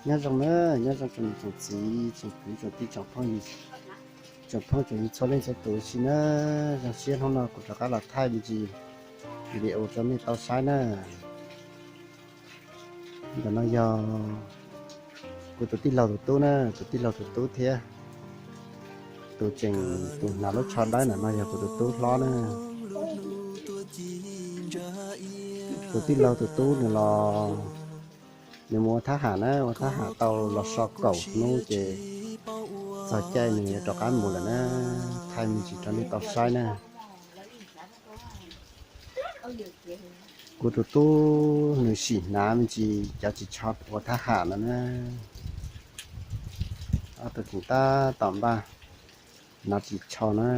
Nyob zoo na, nyob zoo tsoom niam tsoom txiv, tsoom kwv tsoom tij, tsoom phooj ywg, tsoom phooj tsoom ywg txhua leej txhua tus ua si na. Zoo siab hnub no kuv rov qab los thaij me ntsis video rau nej tau saib na. Ntawm no yog kuv tus tij laug tus tub na, tus tij laug tus tub thiab tus tseem, tus hnav lub tsho dawb ntawm no yog kuv tus tub hlob na. Tus tij laug tus tub nws los, nws mus ua thab ham na, ua thab ham tau los so kaum hnub ces txog caij nws yuav rov qab mus lawm na. Thaij me ntsis rau nej tau saib na. Kuv tus tub nws sim hnav me ntsis cov ris tsho ua thab ham no na. Ob tug tseem tab tom npaj hnav ris tsho na.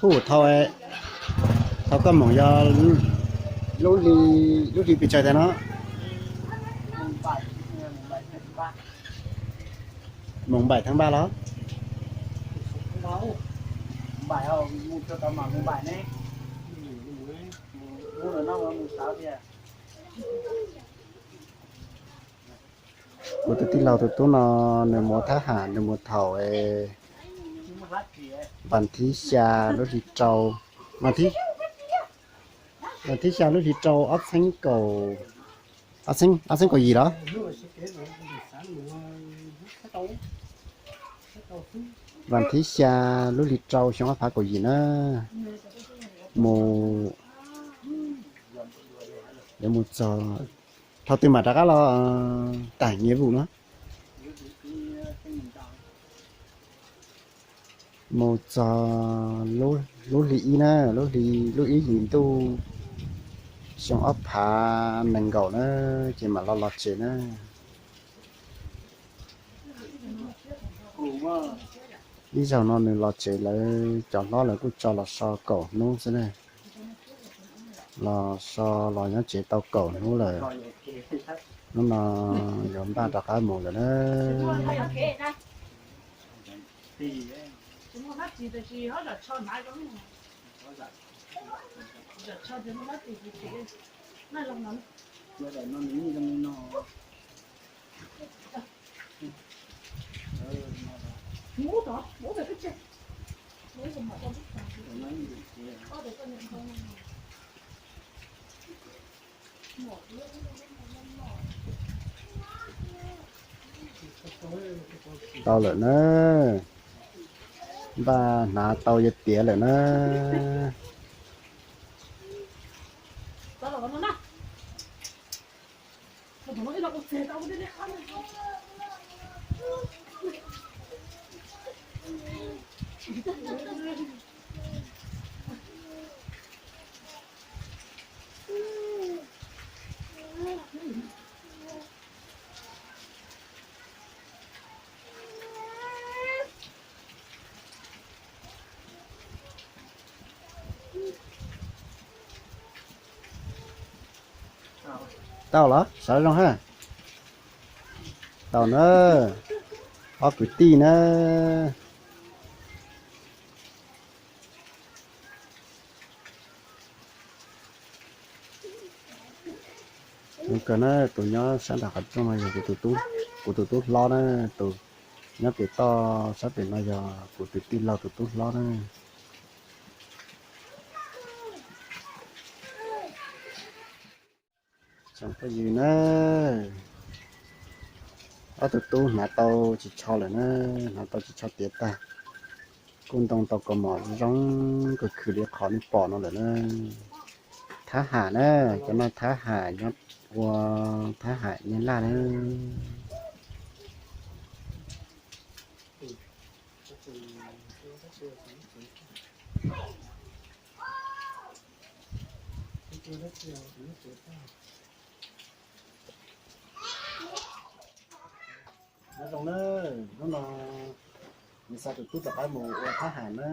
Hu thau, thau koj moog yog lub hli, lub hli pes tsawg tag no? Mùng bảy tháng ba los? Kuv tus tij laug tus tub no, nws mus thab ham, nws mus thaum vas thib xya lub hli rau, vas thib, vas thib xya lub hli rau ob txheeb kaum, ob txheeb, ob txheeb kaum yim los? Vas thib xya lub hli rau xyoo ob phav kaum yim na, mus, yuav mus txog, thaum twg mam rov qab los tag nghĩa vụ no? Mus txog lub hli ib na, lub hli, lub ib hlis ntuj xyoo ob phav nees nkaum na, ces mam los los tsev na. Ib zaug no nws los tsev, lawv cov hlob lawv kuj tso los so kaum hnub xwb na. Los so los nyob tsev tau kaum hnub lawm. Hnub no yuav npaj rov qab mus lawm na. Tau lawm na. Npaj hnav tau yuav tiav lawm na. Tau los, sawv zoo ha. Tau na, ob kwv tij na. Zoo kawg na, tus nyob sab nram qhov rooj no yog kuv tus tub hlob na, tus nyob pem toj sab pem no yog kuv tus tij laug tus tub hlob na. Tsoom phooj ywg na, ob tug tub hnav tau ris tsho lawm na, hnav tau ris tsho tiav tag, kuj ntoo tau kaus mom zoo kawg khwv li qhov nej pom no lawm na. Thab ham na, cov no thab ham nyob ua thab ham nyab laj na. Nyob zoo na, hnub no nws xa tus tub rov qab mus ua thab ham na.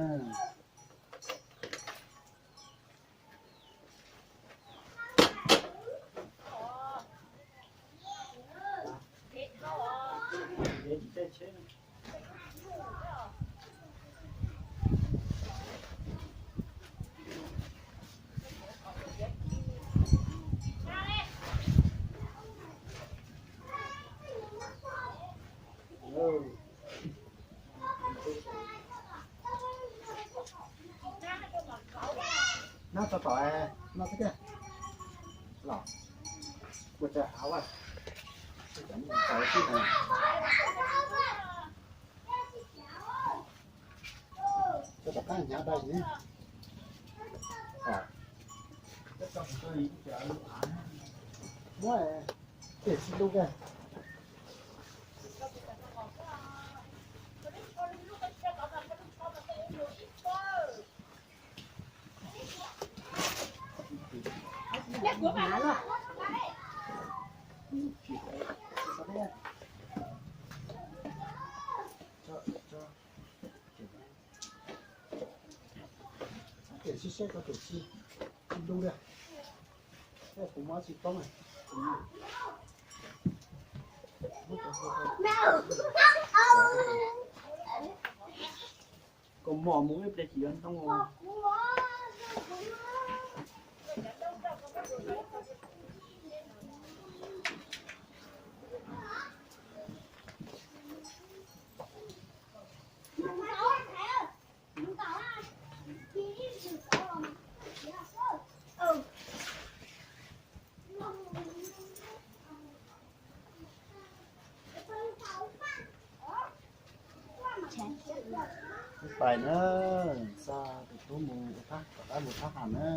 Nab tso tom no xwb tiag los, ua cas av a, tau tib no. Tso tom qab hnyav dai li. Muab, ces tsis lub kag. Ces sib saib ko ces tsis, tsis lub li. Kuv muab tsis toob. Kaus mom mus ib pliag tsis yuav ntoo. Pais na, xa tus tub mus ua thab, rov qab mus thab ham na.